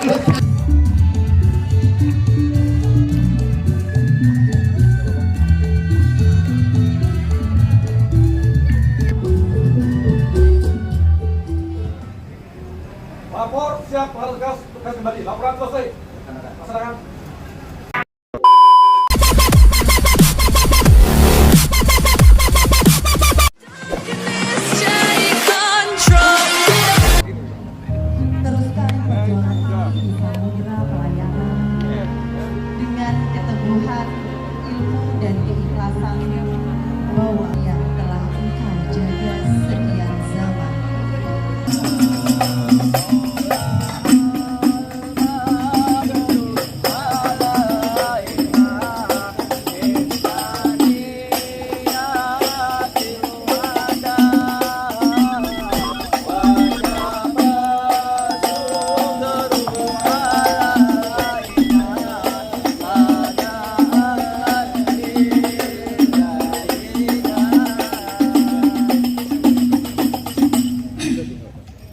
Lapor siap tugas kembali. Laporan selesai. Laksanakan. Teruskan perjuangan ini di samudera pelayanan dengan keteguhan, ilmu dan keikhlasan bahwa yang telah engkau jaga sekian zaman.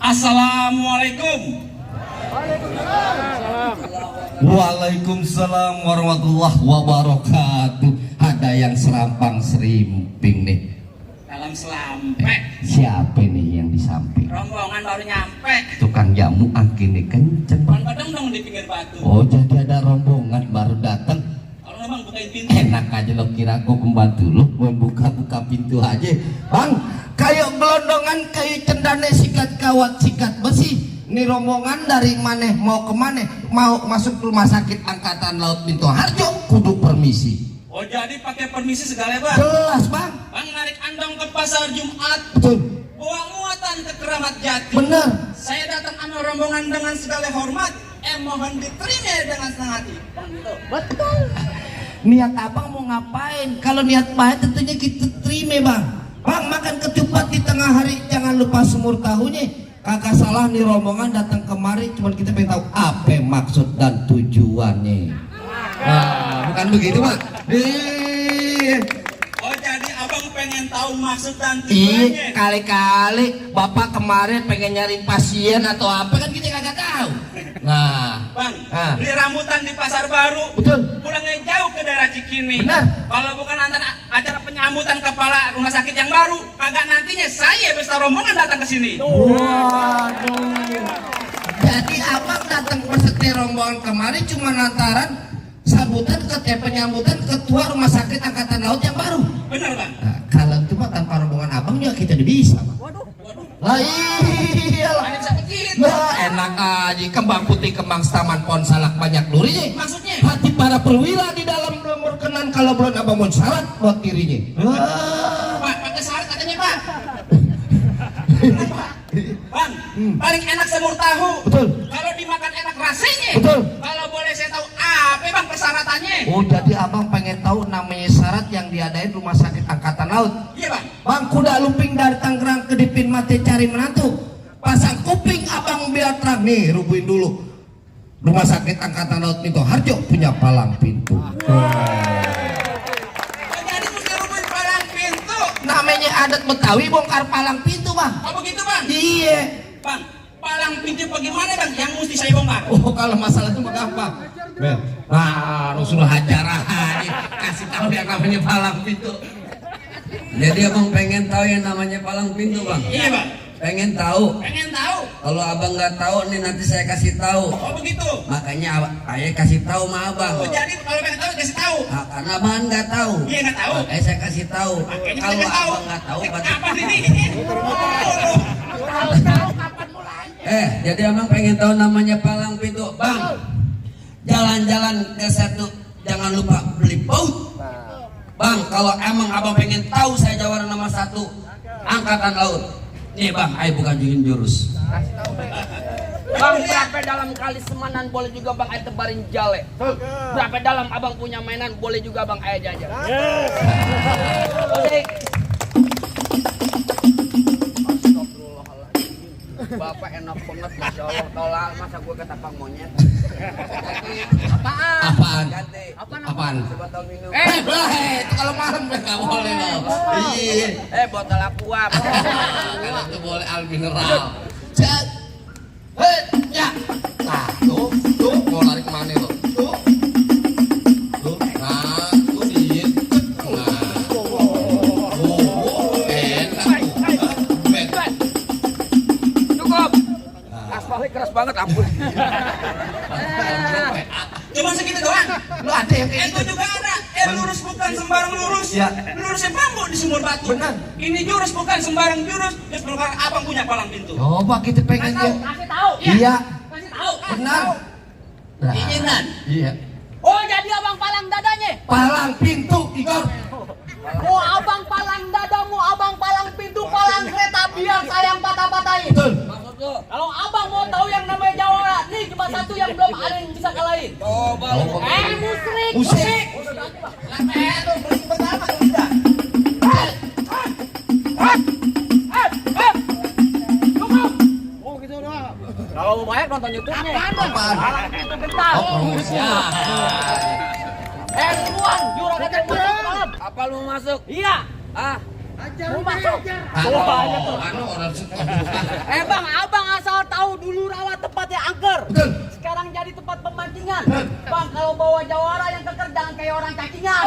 Assalamualaikum. Waalaikumsalam warahmatullahi wabarakatuh. Ada yang serampang serimping nih. Dalam selampek. Siapa nih yang di samping? Rombongan baru nyampe. Tukang jamu angkinnya kenceng. Pohon badang dong di pinggir batu. Oh, jadi ada rombongan baru datang. Kalau memang bukain pintu. Enak aja lo, kira aku pembantu lo mau buka-buka pintu aja. Bang, kayak gelondongan kayak cendane sikat kawat sikat besi. Ini rombongan dari mana mau ke mana? Mau masuk rumah sakit Angkatan Laut Minto Harjo, kudu permisi. Oh, jadi pakai permisi segala, Bang. Jelas, Bang. Bang narik andong ke pasar Jumat. Betul. Bawa muatan ke Keramat Jati. Bener. Saya datang sama rombongan dengan segala hormat. Mohon diterima dengan senang hati. Bang, gitu. Betul. Niat abang mau ngapain? Kalau niat baik tentunya kita terima, Bang. Bang, makan ketupat di tengah hari jangan lupa semur tahunya. Kagak salah nih rombongan datang kemari, cuman kita pengen tahu apa maksud dan tujuannya. Nah, bukan begitu, Pak. Oh, jadi abang pengen tahu maksud dan Ih, tujuannya. kali-kali Bapak kemarin pengen nyari pasien atau apa kan kita kagak tahu. Nah, Bang, ah. beli rambutan di pasar baru. Betul. Pulangnya jauh ke daerah Cikini. Benar. Kalau bukan acara penyambutan kepala rumah sakit yang baru, kagak nantinya saya beserta rombongan datang ke sini. Waduh. Jadi abang datang beserta rombongan kemarin cuma lantaran sambutan penyambutan ketua rumah sakit Angkatan Laut yang baru. Benar, Bang. Nah, kalau itu mah tanpa rombongan abang juga kita udah bisa, Bang. Waduh. Lah iyalah. Hanya bisa begitu. Nah, enak aja kembang putih kembang setaman pohon salak banyak durinya. Maksudnya? Hati para perwira di dalam belum berkenan kalau belum abang mau syarat buat dirinya. Pak, pakai syarat katanya, Pak. Bang, paling enak semur tahu. Betul. Kalau dimakan enak rasanya. Betul. Kalau boleh saya tahu apa, Bang, persyaratannya? Oh, jadi abang pengen tahu namanya syarat yang diadain rumah sakit Angkatan Laut. Iya, Bang. Bang, kuda lumping dari Tangerang ke Dipin Mati cari menantu. Pasang kuping abang biar terang. Nih, rubuhin dulu. Rumah sakit Angkatan Laut Minto Harjo punya palang pintu. Jadi mesti rubuhin palang pintu. Namanya adat Betawi bongkar palang pintu, Bang. Oh, begitu, Bang? Iya. Bang, palang pintu bagaimana, Bang? Yang mesti saya bongkar? Oh, kalau masalah itu mah gampang. Nah, Rasul Hajarah kasih tahu yang namanya palang pintu. Jadi abang pengen tahu yang namanya palang pintu, Bang? Iya, Bang. Pengen tahu? Pengen tahu? Kalau abang nggak tahu nih nanti saya kasih tahu. Oh, begitu. Makanya ayah kasih tahu sama abang. Oh, jadi kalau pengen tahu kasih tahu. Nah, karena abang nggak tahu. Iya, nggak tahu. Makanya saya kasih tahu. Makanya Kalau saya tahu. abang nggak tahu, berarti Kapan ini? jadi abang pengen tahu namanya palang pintu, Bang. Jalan-jalan ke satu, jangan lupa beli paut. Bang, kalau emang abang pengen tahu saya jawara nomor 1 Angkatan Laut. Nih, Bang, ayo bukan jungin jurus. Bang, berapa dalam kali semanan boleh juga Bang ayo tebarin jale. Berapa dalam abang punya mainan boleh juga Bang ayo jajan. Oke. Bapak enak banget, Masya Allah. Tolak masa gue ketapang monyet. Apaan? Apaan? Ganti. Apaan? Botol minum. Itu kalau malam nggak boleh loh. Iya. Botol aqua. Kalau itu boleh al mineral. Ya. Nah, tuh. keras banget ampun. Cuma segitu doang. Lu ada yang kayak Itu gitu? juga ada. Lurus bukan sembarang lurus. Ya. Lurusnya bambu di sumur batu. Benar. Ini jurus bukan sembarang jurus. Jurus bukan abang punya palang pintu. Coba kita pengen dia. Kasih tahu. Iya, Kasih tahu. benar. Nah, Izinan. iya. Oh, jadi abang palang dadanya. Palang pintu, Igor. Mau abang palang dada, mau abang palang pintu, palang kereta biar saya yang patah-patahin. Betul. Kalau abang mau tahu yang namanya Jawa, nih cuma satu yang belum ada yang bisa kalahin. Coba lu. Musrik. Musik. Oh gitu doang. Kalau mau banyak nonton YouTube-nya. Apaan? Palang pintu gentar. Oh, promosi. Tuan, juragan yang masuk ke dalam. Apa lu mau masuk? Iya. Ah, Mau masuk. Anu orang Bang, abang asal tahu dulu rawa tempatnya angker. Betul. Sekarang jadi tempat pemancingan. Bang, kalau bawa jawara yang keker jangan kayak orang cacingan.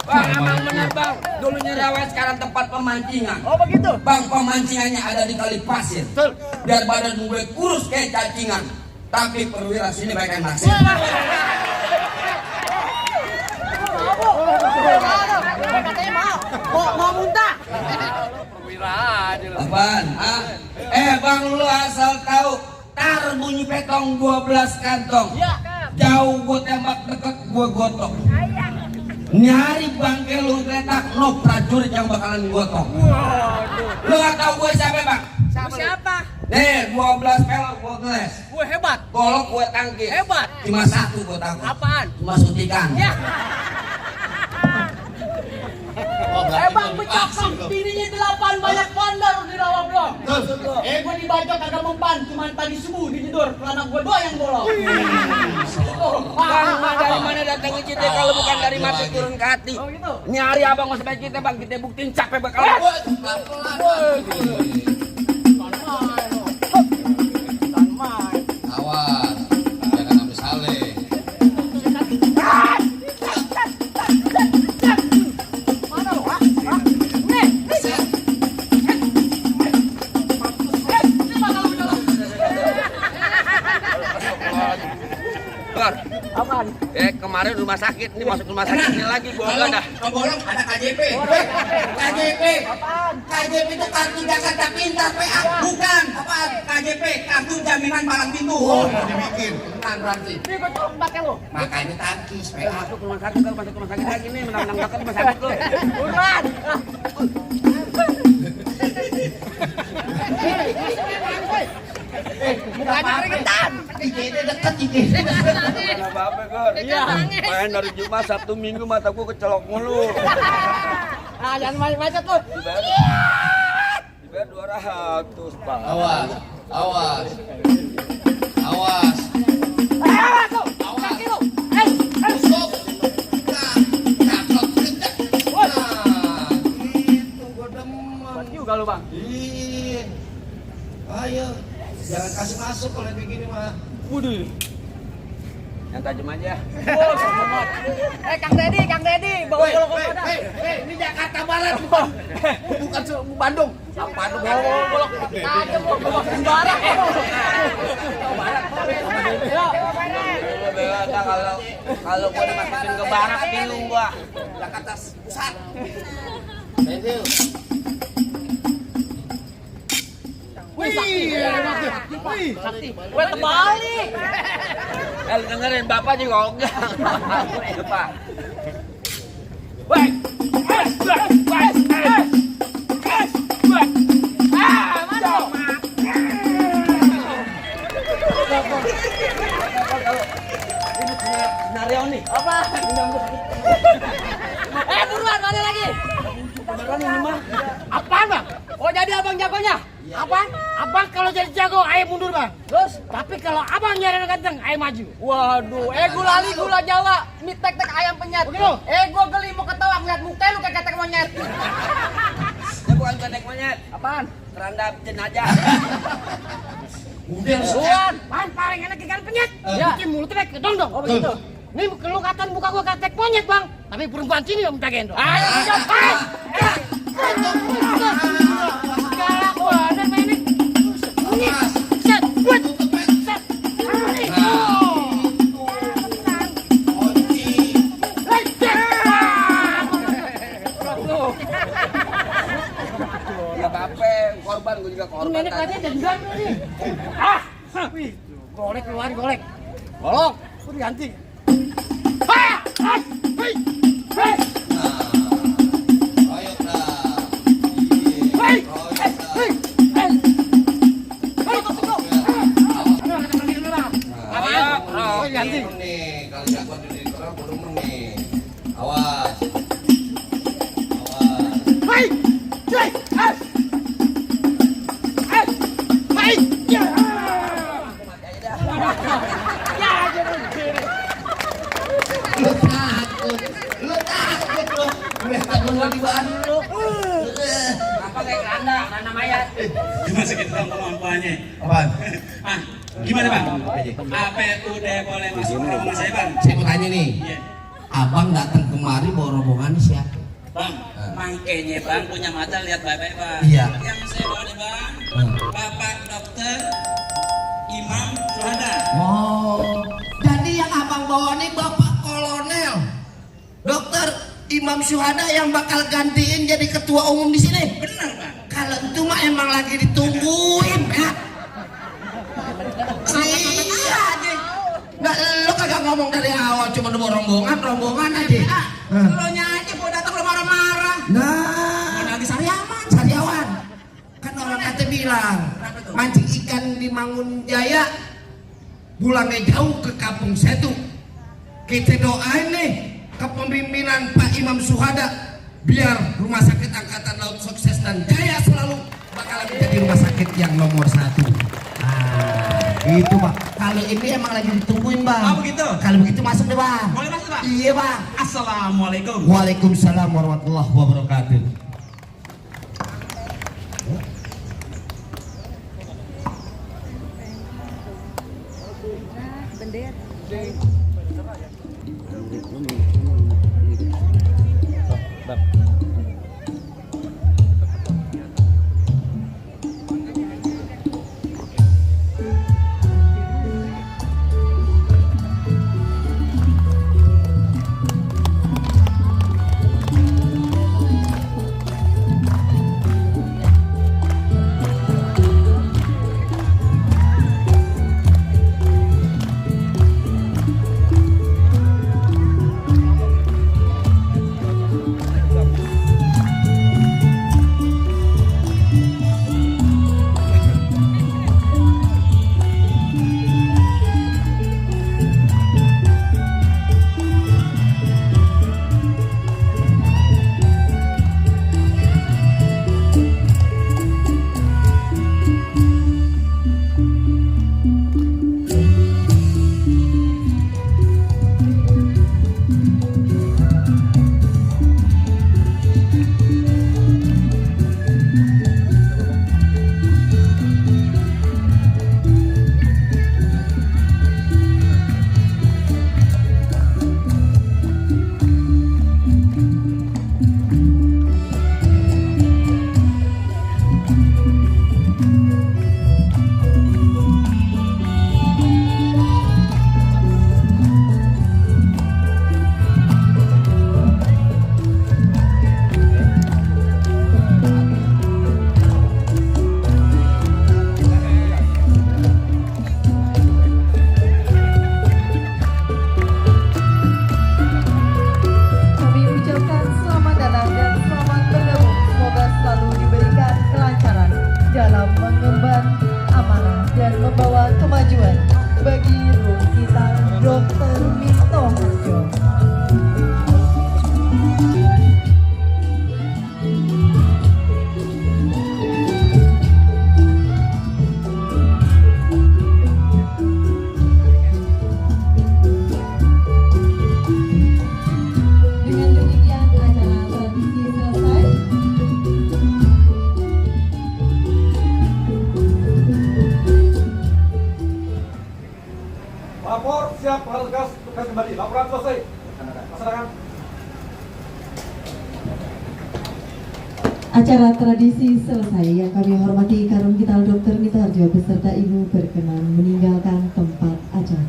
Bang, emang bener bang. Dulunya rawa sekarang tempat pemancingan. Oh begitu. Bang, pemancingannya ada di kali pasir. Biar badan gue kurus kayak cacingan. Tapi perwira sini baik yang naksir. Katanya mau muntah. Apaan? Ah? Bang, lu asal tahu. Tar bunyi petong 12 kantong. Iya. Jauh gue tembak, deket gue gotok. Nyari bangke lu letak, no prajurit yang bakalan gotong. Lu gak tahu gue siapa bang? Siapa? Nih, 12 pelok gue geles. Gue hebat. Golok gue tangkis. Hebat. Cuma satu gue takut. Apaan? Cuma suntikan. Ya. Bang, pecahkan bininya 8 banyak bandar di rawa blong. Gue dibajak kagak mempan, cuman tadi subuh dijedor, karena gue doang yang bolong. Bang, dari mana datangnya kita kalau bukan dari mati turun ke hati. Oh gitu. Nyari abang mau sampai kita bang, kita buktiin capek bakalan. Awas, jangan ambil saleh. Apaan? Kemarin rumah sakit, ini masuk rumah sakit ini lagi gua enggak dah. Kebolong ada KJP. KJP. Apaan? KJP itu kartu Jakarta Pintar PA. Bukan. Apaan? KJP kartu jaminan palang pintu. Oh, dibikin. Tenang berarti. Ini gue tolong pakai lo. Makanya tangkis, PA. Masuk rumah sakit, masuk rumah sakit lagi nih, menang-menang dokter rumah sakit lu. Buruan. Mukanya keringetan. IGD dekat, IGD. Apa-apa, Gor. Iya. Main dari Jumat, Sabtu, Minggu mata gua kecelok mulu. Ah, jangan macet-macet lu. Dibayar 200, Pak. Awas, awas. Awas. Awas lu. Kaki lu. Stop. Nah, cakep kita. Nah, itu gua demen. Juga lu, Bang. Ih. Ayo, jangan kasih masuk kalau yang begini mah. Waduh. Yang tajam aja. Kang Dedi, bawa golok pada. Ini Jakarta Barat bukan Bandung. Apa lu bawa golok tajam lu bawa sembarang. Kalau gua dimasukin ke barak bingung gua. Jakarta Pusat. Wih, sakti. Wih, terbalik. Lu dengerin bapak juga enggak. Pak. Woi. Skenario nih. Apa? Buruan, mana lagi? Apaan, Bang? Oh, jadi abang jagonya? Apaan? Abang kalau jadi jago, ayo mundur, Bang. Terus? Tapi kalau abang nyari ganteng, ayo maju. Waduh, gulali gula Jawa, mie tek-tek ayam penyet. Begitu? Gua geli mau ketawa ngeliat muka lu kayak ketek monyet. Ya bukan ketek monyet. Apaan? Keranda jenazah. Udah Buruan, paling enak ikan penyet. Ya. Bikin mulutnya kayak kedong-dong. Oh, begitu. Nih kelihatan muka gua ketek monyet, Bang. Tapi perempuan sini yang minta gendong. Ayo, galak bener mainnya. Bilang nih. Ah, wih, golek keluar golek. Golok, udah ganti. Ah, ah, hei, hei, Royok dah. hei, Royok hei, dah. hei, hei. Hei, kok bro? Aduh, kita pergi dulu lah. Oh, ganti. Nih, kalau jagoan di orang burung nih. Awas. Awas. Hei, hei, hei, hei, hei, ya. Ya, jangan. Lu takut lu. Gue takut di Bandung. Apa kayak keranda mayat. Cuma segitu dong kemampuannya. Apaan? Ah, gimana bang? Apa udah boleh masuk ke rumah saya bang? Saya mau tanya nih. Iya. Abang datang kemari bawa rombongan siapa? Bang, mangkenya bang punya mata lihat baik-baik bang. Iya. Yang saya bawa nih bang, Bapak Dokter Imam Suhada. Oh, jadi yang abang bawa nih Bapak Kolonel Dokter Imam Syuhada yang bakal gantiin jadi ketua umum di sini. Benar bang. Kalau itu mah emang lagi ditungguin, ya. Iya aja. Nggak, lo kagak ngomong dari awal, cuma bawa rombongan aja. Lo aja gua datang lo marah-marah. Nah, Lagi Sariaman. Sariawan, kan orang kata bilang mancing ikan di Mangun Jaya, pulangnya jauh ke kampung Setu. Kita doain nih kepemimpinan Pak Imam Syuhada biar rumah sakit Angkatan Laut sukses dan jaya selalu bakalan menjadi rumah sakit yang nomor 1. Itu Pak. Kalau ini emang lagi ditungguin Bang. Oh, begitu? Kalau begitu masuk deh Bang. Boleh masuk bang? Iya Bang. Assalamualaikum. Waalaikumsalam warahmatullahi wabarakatuh. kembali. Laporan selesai. Laksanakan. Acara tradisi selesai. Yang kami hormati Karung Vital Dr. Mita Harjo beserta Ibu berkenan meninggalkan tempat acara.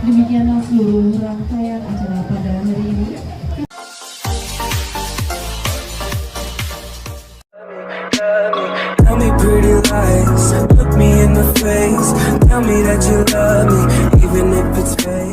Demikianlah seluruh rangkaian acara pada hari ini. Tell me pretty lies, look me in the face. Tell me that you love me, even if it's fake.